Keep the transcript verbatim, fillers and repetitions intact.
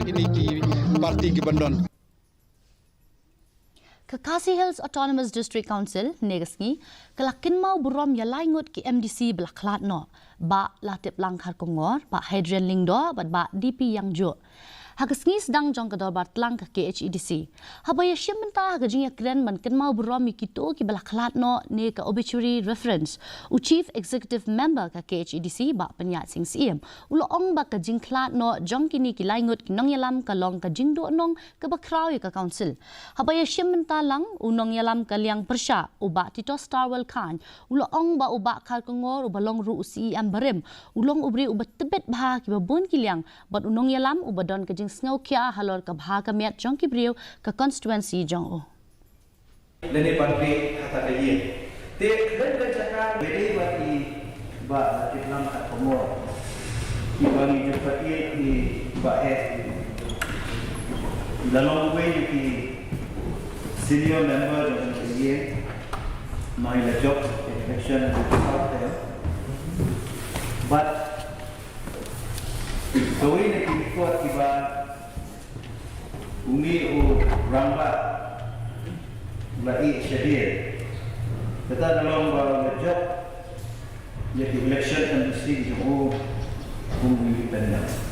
Ini ki parti ki ban don. Ka Khasi Hills Autonomous District Council ne ka sngi ka la kynmaw burom ïa lai ngut ki M D C ba la khlad noh, Bah Latiplang Kharkongor, Bah Hadrian Lyngdoh bad Bah D P Ïangjuh. Ha ka sngi sdang jong ka dorbar tlang ka K H A D C, haba ïashim bynta ha ka jingïakren ban kynmaw burom ïa kito kiba la khlad noh ne ka obituary reference, u Chief Executive Member ka K H A D C, Bah Pynïaid Sing Syiem, u la ong ba ka jingkhlad noh jong kine ki lai ngut ki nongïalam ka long ka jingduhnong kaba khraw ïa ka Council. Haba ïashim bynta lang u nongïalam ka liang pyrshah, u Bah Titosstarwell Chyne, u la ong ba u Bah Kharkongor uba long ruh u C E M barim, u long u briew uba tbit bha kiba bun ki liang bad u nongïalam uba don ka jingsngewkhia halor ka bha ka miat jong ki briew ka constituency jong u. Lane ban peit ha kata ka ïing. Te khlem ka jaka, bad i Bah Latiplang Kharkongor, kiba ngi ju pat ïeit, i Bah Heh, i la long uwei na ki senior member jong ka ïing, ma i la jop election ha ka South Hill. Bad kawei na ki record kiba une u rangbah u la ïeh shadien, kata ka long ba u la jop ïa ki election M D C jong u kum u independent.